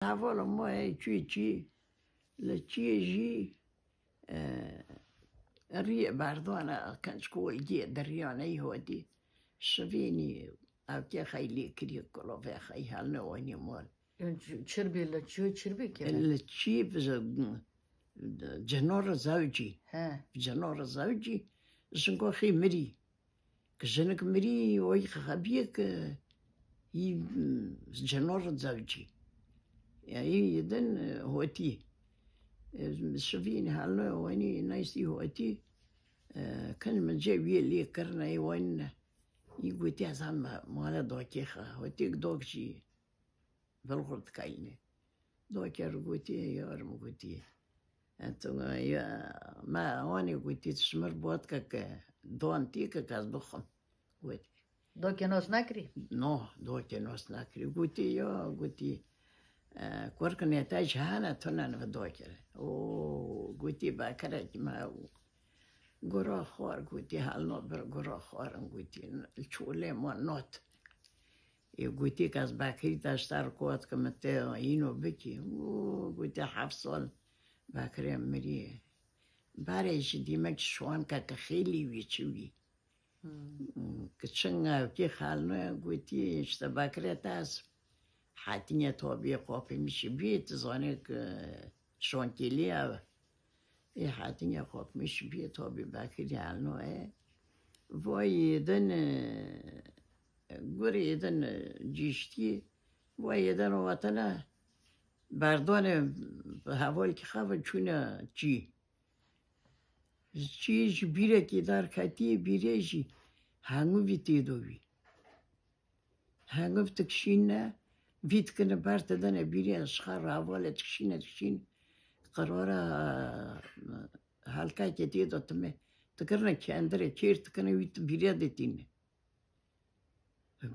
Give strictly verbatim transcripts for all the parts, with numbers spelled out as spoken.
Hevala ma heye çûyê çî, li çiyê jî, e, riyê berdana, kenc ku wê giyê deriyane yî hodî. Şivînî, ev kê xeylê kiriye, kulovê xey helne oynî mal. Çirbî li çiyê çirbî kê? Li çiyê bi-, cinor zewcî. He. Cinor zewcî, jingo xî mirî. Ki jinik mirî, oy xebiye ki yî, mm, cinor zewcî. Ya yî din, e, hotî. E, şivîn helno wenî neysî hotî. E, kin min cê wî lê kirine, ê wenine. Yî gotî ez hem male dokê xwe. Hotî dok jî. Bilxurt kayne. Doker gotî, yarim gotî. Entu ya, ma wanê gotî, şimir botka ke, don tî ke, ez bixwim. Gotî. Dokê nos nakirî? No, dokê nos nakirî. Gotî, ya, gotî, e, kurkin ê te ji hene tune ve dokere. O, gotî, bekerek me û gura xwar, gotî, helno bir gura xwarin, gotî, çolê ma not. Ê gotî, ke ez Bekirî te ji te re kot ke min te îno bikî. Û gotî, heft sal Bekirê mirî. Berê jî dîmek şwanke ke xêlî wî çi wî. Hmm. Ki çinga wekî xelne gotî, işte Bekirê te ez hatîne tobî qopîmişî bî, tu zanê ke şonkêlî ev e. Ê hatîne qopmiş bî tobî Bekirî helno e. Vayê din, e, Gurê din cîştî, wê yê din hatine, berdane hevalkî xwe ve çûne çî. Çî ji bîrekî derketî, bîrê jî hengûvî tê do wî. Hengûv dikişîne, vî dikine ber te dene bîrê, ji xwe re hevalê dikişîne, dikişîne. Qirara helkekê tê do time. Dikirine kendirê, kêr dikine wî bîrê de tîne.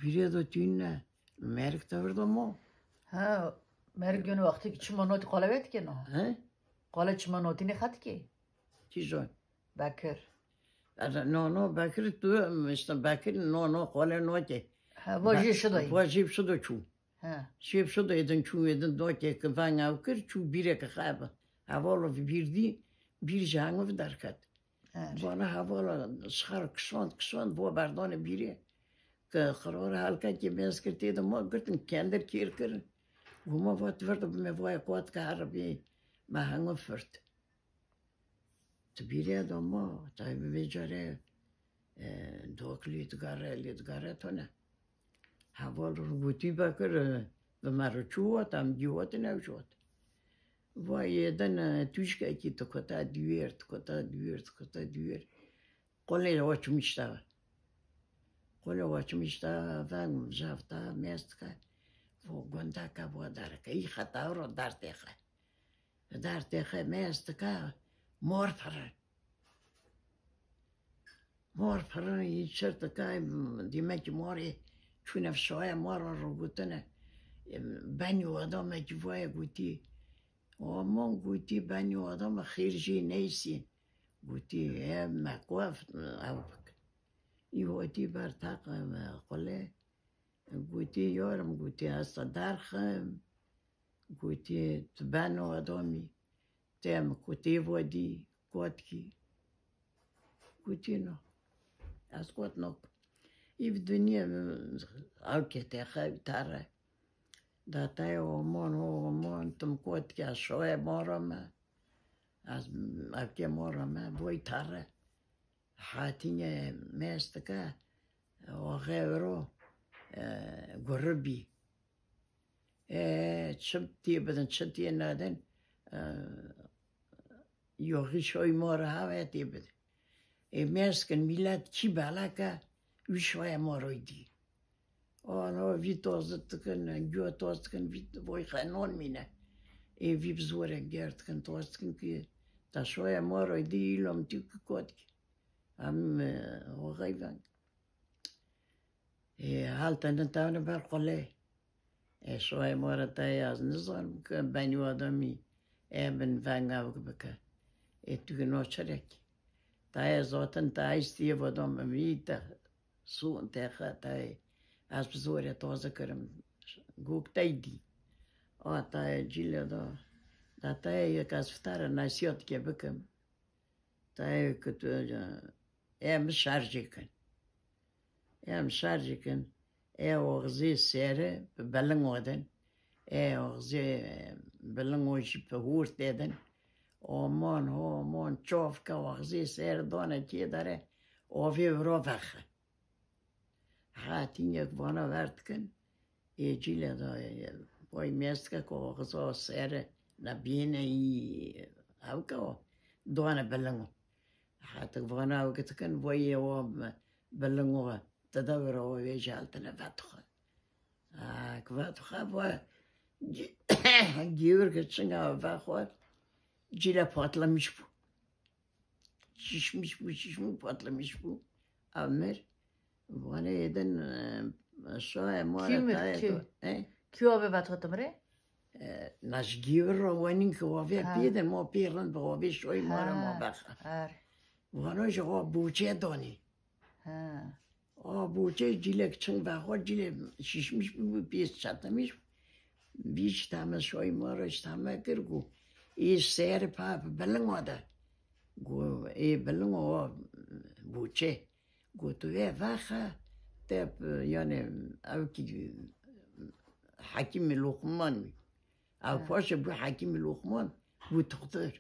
Bîrê de tîne, merik tevir de mo. Ha, merik gönü wextê ki çima notî qole wê dike no? He? Qole çima notî nêxetike? Kîjan? Bekir. Ere, no, no, Bekir tu, işte Bekir, no, no, qole noke. Ha, va jî şido yî. Va jî şido çû. He. Şêf şido êdin çû, êdin dokê ki veng ew kir, çû bîreke xebe. Hevalo vî bîr dî, bîr ji hengû vî derket. He. Vana hevala ji xwe re kişand, kişand, bo berdane bîrê. Ke qirara helkekê mêz kir, tê de ma girtin, kendir kêr kirin. Goma va tu vir de bime, vaya kot ke here bê, me hengû firt. Tu bîrê de ma, taybî vê carê, e, dok lê digare, lê digare tune. Heval rûgotî vekir, e, bi me re çû hat, em cî hatin ew jî hat. Va yê din, e, tûşkekî dikota dûr, dikota dûr, dikota dûr. Qolê we çimîşta. Qolê we çimîşta, veng mijafta, mêz dike. Vo gundeke, vo dereke. Î xeta ro der têxe. Dar têxe mêz dike, mor pirin. Mor pirin, yî çir dike, dîmekî morê çûne şoya mor re rûgotine. Benî adamekî voye gotî, Aman gotî, benî adame xêr jê neysî. Gotî, he, me ku ev, ev bik. Î hotî ber teqe me qule. Gotî, yarim, gotî, ez te derxim. Gotî, tu beno adamî. Te min ku tê vo dî, kot kî. Gotî, na. Ez kot nakim. Îv dinyê min ew kete xew tare. Da te omon, omon, tim kot kî ez şoye mora me. Ez ev kê mora me, boy tare. Hatîne mêz dike, oxê ro, e, guribî. E, çi tê bidin, çi tê nedin, e, yoxî şoy mor have tê bidin. E, mêz kin, mîlet kî beleke, wî şoye moroy dî. Ana vî toz dikin, guya toz dikin, vî boy xenon mîne. Ê vî bi zorê ger dikin, toz dikin ki ta şoya moroy dî, îlo min tî ki kot ki. Em, e, oxey veng. Ê, hal te ne tawne ber qolê. Ê, şoya mora te yaz nizanim ki benî adamî ê bin veng avik bike. Ê, tu ki no çirek. Ta yê zaten ta istiyê vadam vî te. Sûn têxe tayê. Ez bi zorê toze kirim. Gok tey dî. A tayê cîle da. Da tayê yek ez fitara nasiyatike bikim. Tayê ku tu, e, em şerjê kin. Em şerjê kin. E oxzê sere bi bilingo din. E oxzê bilingo jî bi hûr tê din. Aman, aman, çavke oxzê sere dane kê dere. Avê vira vexe. Hatîn yek vana ver dikin. Ê cîle da, e, vay mestke ku oxza sere nebîne î hewke o. Dane bilingo. Hatik vana ew dikin, vay ê wa bilingo. Te de vira o vê jî haltine vexwe. Ha, ki vexwe va gî-, gîwir ki çinga vexwe, cîle patlamiş bû. Şişmiş bû, şişmiş patlamiş bû. Ev mir. Vanê êdin, e, şaye mare Kî mir, tayê kî? to. E? Kî avê vexwe timire? E, na ji gîwir ra wenîn ki wavê Ha. pê din, ma pê rind bi wavê şoyî mare ma Ha. vexe. Her. Vano ji wa bûçe donî. Ha. A bûçe cîlek çing vexwe, cîlê şişmiş bû, pê çatlamiş bû. Vî ji teme şoyî ma re ji teme kir ku ê ser pa bi bilingo de. Ku ê bilingo wa bûçe. Ku tu vê vexe te, yani ew kî Hekîmî Luqman wî. Ew Ha. paşê bû Hekîmî Luqman, bû doktor.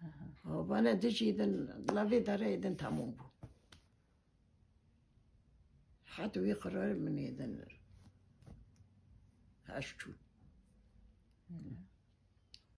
Aha. Vana dişî din, lavê dere êdin tamam bû. Hat wî qirarê min êdin. Heş çû.